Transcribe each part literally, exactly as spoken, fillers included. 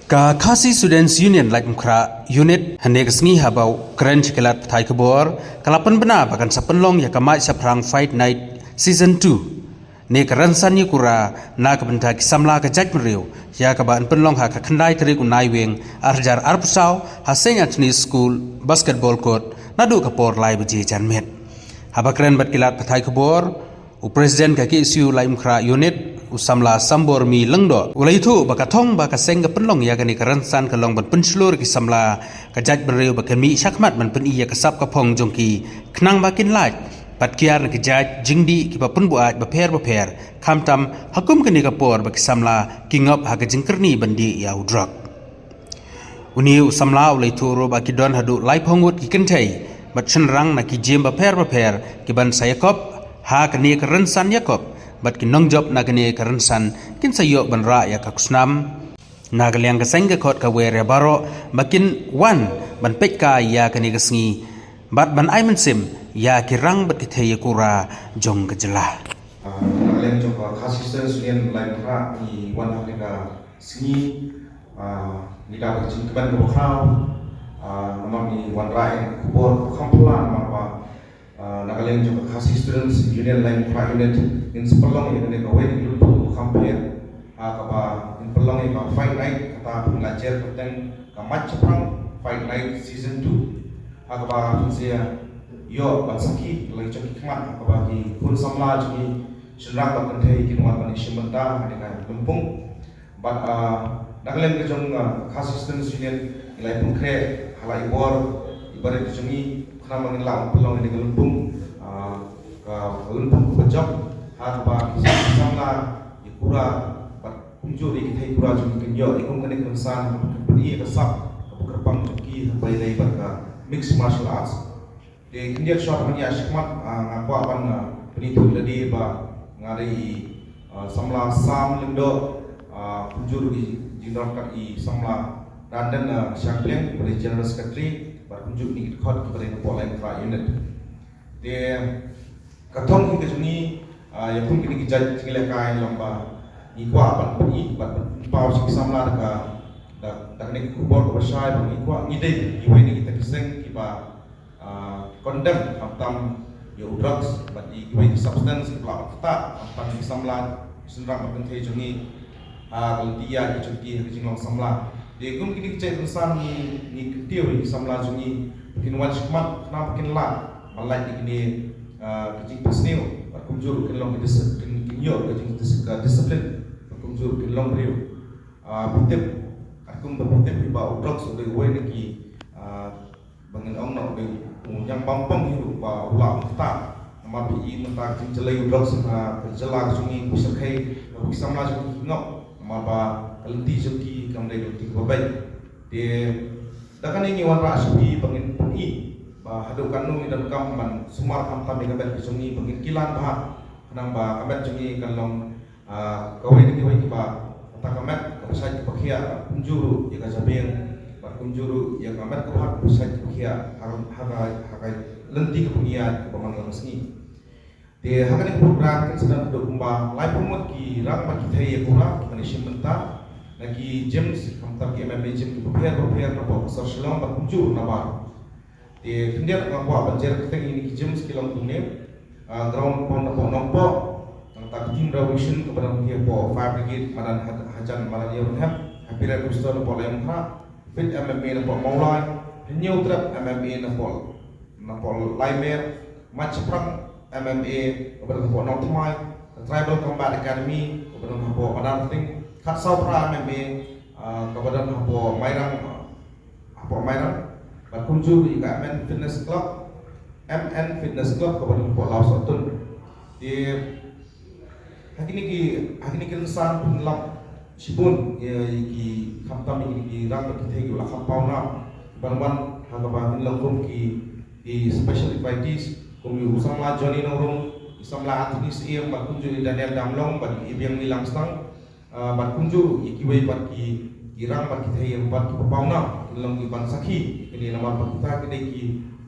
Ka Khasi Students Union Laitumkhrah Unit hynne ka sngi haba u kren sha ki lad pathai khubor ka la pynbna ba kan sa pynlong ïa ka Mait Shaphrang Fight Night Season two. Ne ka rynsan ïakura na ka bynta ki samla ka jaitbynriew ïa kaba yn pynlong ha ka khyndai tarik u Naiwieng ar hajar arphew saw ha Saint Anthony School Basketball Court naduh ka por lai baje janmiet. Haba kren bad ki lad pathai khubor, u President ka K S U Laitumkhrah Unit, u samla Sambormi Lyngdoh, u la ïathuh ba ka thong ba ka seng ka pynlong ïa kane ka rynsan ka long ban pynshlur ki samla ka jaitbynriew ba kin mih shakhmat ban pyni ïa ka sap ka phong jong ki khnang ba kin lait pat kiar na ki jait jingdih kiba pynbuaid bapher bapher, khamtam ha kum kane ka por ba ki samla ki ngop ha ka jingkyrni ban dih ïa u drok. Une u samla u la ïathuh ruh ba ki don haduh laiphew ngut ki kynthei bad shynrang na ki jim bapher bapher ki ban sa ïakop ha kane ka rynsan ïakop, bad ki nongjop na kane ka rynsan kin sa ïoh ban rah ïa ka khusnam na ka liang ka seng ka khot ka wer ïa baroh ba kin wan ban peit kai ïa kane ka sngi bad ban ai mynsiem ïa ki rang bad ki thei ïakura jong ka jylla. Ah, na ka liang jong ka Khasi Students Union Laitumkhrah ngi wan ha kane ka sngi, ah, ngi da ka jingkmen kaba khraw, ah, namar ngi wanrah ïa ka khubor kaba kham phylla namar ba, ah, na ka liang jong ka Khasi Students Union Laitumkhrah Unit ngin sa pynlong ïa kane kawei na ki lympung kaba kham pher, ha kaba ngin pynlong ïa ka Fight Night, kata phin la jer kyrteng ka Mait Shaphrang Fight Night Season two. Ha kaba phin sa ïoh ban sakhi la ki jong ki khmat ha kaba ki khun samla jong ngi shynrang bad kynthei kin wan ban ïashim bynta ha kane ka lympung. Bad, ah, na ka liang ka jong, ah, Khasi Students Union ngi la ïapynkhreh ha la i bor i barit jong ngi khnang ba ngin lah ban pynlong ïa kane ka lympung, ah, ka lympung kaba jop ha kaba ki samla ïakura bad kumjuh ïa ki thei ïakura jong ngi kin ïoh ïa kum kane ka rynsan ha kaba kin pyni ïa ka sap kaba kyrpang jong ki ha kaba ïadei bad ka mixed martial arts. Te khyndiat shuwa ban ïa shakhmat, ah, nga kwah ban, ah, pynithuh ïa lade ba nga dei, ah, samla Sam Lyngdoh, ah, kumjuh ruh i jingdon kat i samla Randon, ah, Shangpliang, ba dei General Secretary, bad kumjuh kine ki dkhot kiba dei na Laitumkhrah Unit. Te ka thong hi ka jong ngi, ah, ïa kum kine ki jait jingïalehkai long ba ngi kwah ban pyni bad ban pynpaw sha ki samla da ka, da, da kane ka khubor kaba shai ba ngi kwah, ngi dei iwei na kita ki seng kiba, ah, condemn khamtam ïa u drugs bad ïa kiwei ki substance kiba lah ban ktah khamtam ki samla shynrang bad kynthei jong ngi ha ka lynti ïaid ka jong ki ha ka jinglong samla. Te kum kine ki jait rynsan ngi, ngi kyntiew ïa ki samla jong ngi ba kin wan shakhmat khnang ba kin lah ban lait ïa kine, ah, ki jingpynsniew bad kumjuh ruh kin long ki dis-, kin, kin ïoh ka jing dis-, ka discipline bad kumjuh ruh kin long briew, ah, ba tip, katkum ba tip hi ba u drugs u dei uwei na ki, ah, ba ngin ong noh u dei u ñiang bampong hi ruh ba u lah ban ktah. Namar phi i mynta ka jingjlei u drugs ha ka jylla ka jong ngi, ka shyrkhei, ba ki samla jong ngi ki ngop namar ba ka lynti jong ki kam dei ka lynti kaba beit. Te da kane ngi wanrah sha phi ba ngin pyni ba haduh katno ngi donkam ban sumar khamtam ïa ka met ka jong ngi ba ngin kilan bha khnang ba ka met jong ngi kan long, ah, kawei na kiwei kiba kata ka met kaba shait kaba khiah, kumjuh ruh ïa ka jabieng bad kumjuh ruh ïa ka met kaba hat kaba shait kaba khiah ha, ha ka, ha ka lynti kaba ngi ïaid kaba man la ka sngi. Te ha kane ka program kan sa don haduh kumba laiphew ngut ki rang bad ki thei ïakura kiban ïashim bynta na ki gyms, khamtam ki M M A gym kiba pher bapher napoh ka sor Shillong bad kumjuh nabar. Te khyndiat nga kwah ban jer kyrteng ïa kine ki gyms ki long kumne, ah, Ground Pound napoh Nongpoh, nangta ka Team Revolution kaba don hapoh Fire Brigade madan ha-, hajan madan Ïewrynghep, Happy Red Rooster napoh Laitumkhrah, Fit M M A napoh Mawlai, Hynñiewtrep M M A napoh, napoh Laimer, Mait Shaphrang M M A kaba don hapoh Nongthymmai, ka Tribal Combat Academy kaba don hapoh Madanrting, Khatsawphra M M A, ah, kaba don hapoh Mairang, ah, hapoh Mairang, bad kumjuh ruh ïa ka M N Fitness Club, M N Fitness Club kaba don hapoh Lawsohtun. Te ha kine ki, ha kine ki rynsan pynlap shibun ïa, ïa ki khamtam ïa kine ki rang bad ki thei kiba la kham pawnam ban wan ha kaba kin long kum ki, ki special invitees kum ïa u samla Johnny Nongrum, u samla Anthony Syiem bad kumjuh ïa u Daniel Damlong bad ïa u Ibiang Nilamstang. Ah, bad kumjuh ïa kiwei pat ki, ki rang bad ki thei ïa pat kiba pawnam kin long kiban sakhi ïa kine namar ba kita ki dei ki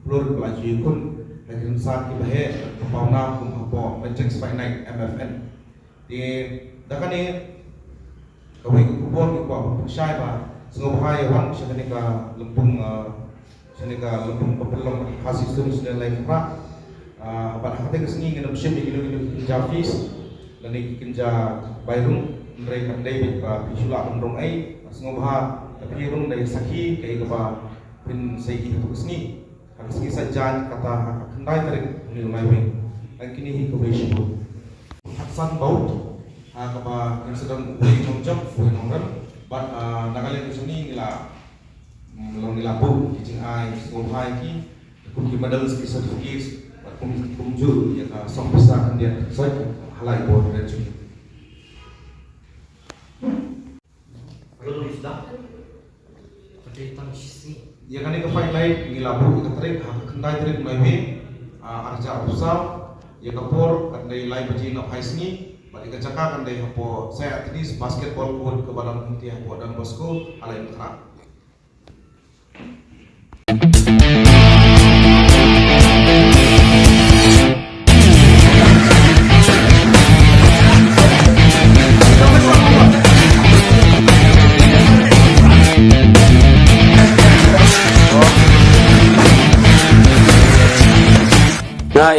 plur kiba la ju ïakhun ha ki rynsan kiba heh kiba pawnam kum hapoh Matrix Fight Night M F N. Te da kane kawei ka khubor ngi kwah ban pynshai ba Sngewbha ïa wan sha kane ka lympung, ah, sha kane ka lympung ba pynlong Khasi Students' Union Lai Kynrad. Ah, bad ha kata ka sngi ngin ym shim ïa kino kino ki kynja fees lane ki kynja bai rung, hynrei kan dei beit ba phi shu lah ban rung ei. Sngewbha lada phi rung da ïa sakhi kaei kaba phin sa ïohi ha kata ka sngi. Ha ka sngi Saitjaiñ kata ha ka khyndai tarik u Naiwieng. Kine hi kawei shibun. Khatsan bout ha kaba ngin sa don uwei nongjop, uwei nongrem. Bad, ah, na ka liang ka jong ngi ngi la, mm, long ngi la buh ki jingai sngewbha ïa ki kum ki medals, ki certificates bad kum, kumjuh ïa ka song pisa khyndiat khatsoi ha la ki bor kren jong ngi. Hello, Miss Da. Ïa kane ka fight night ngi la buh ïa ka tarik ha ka khyndai tarik Naiwieng, ah, ar hajar arphew saw. Ïa ka por kan dei lai baje na phai sngi bad ïa ka jaka kan dei hapoh Saint Anthony's Basketball Court kaba don hangtei hapoh Don Bosco ha Laitumkhrah. Nga i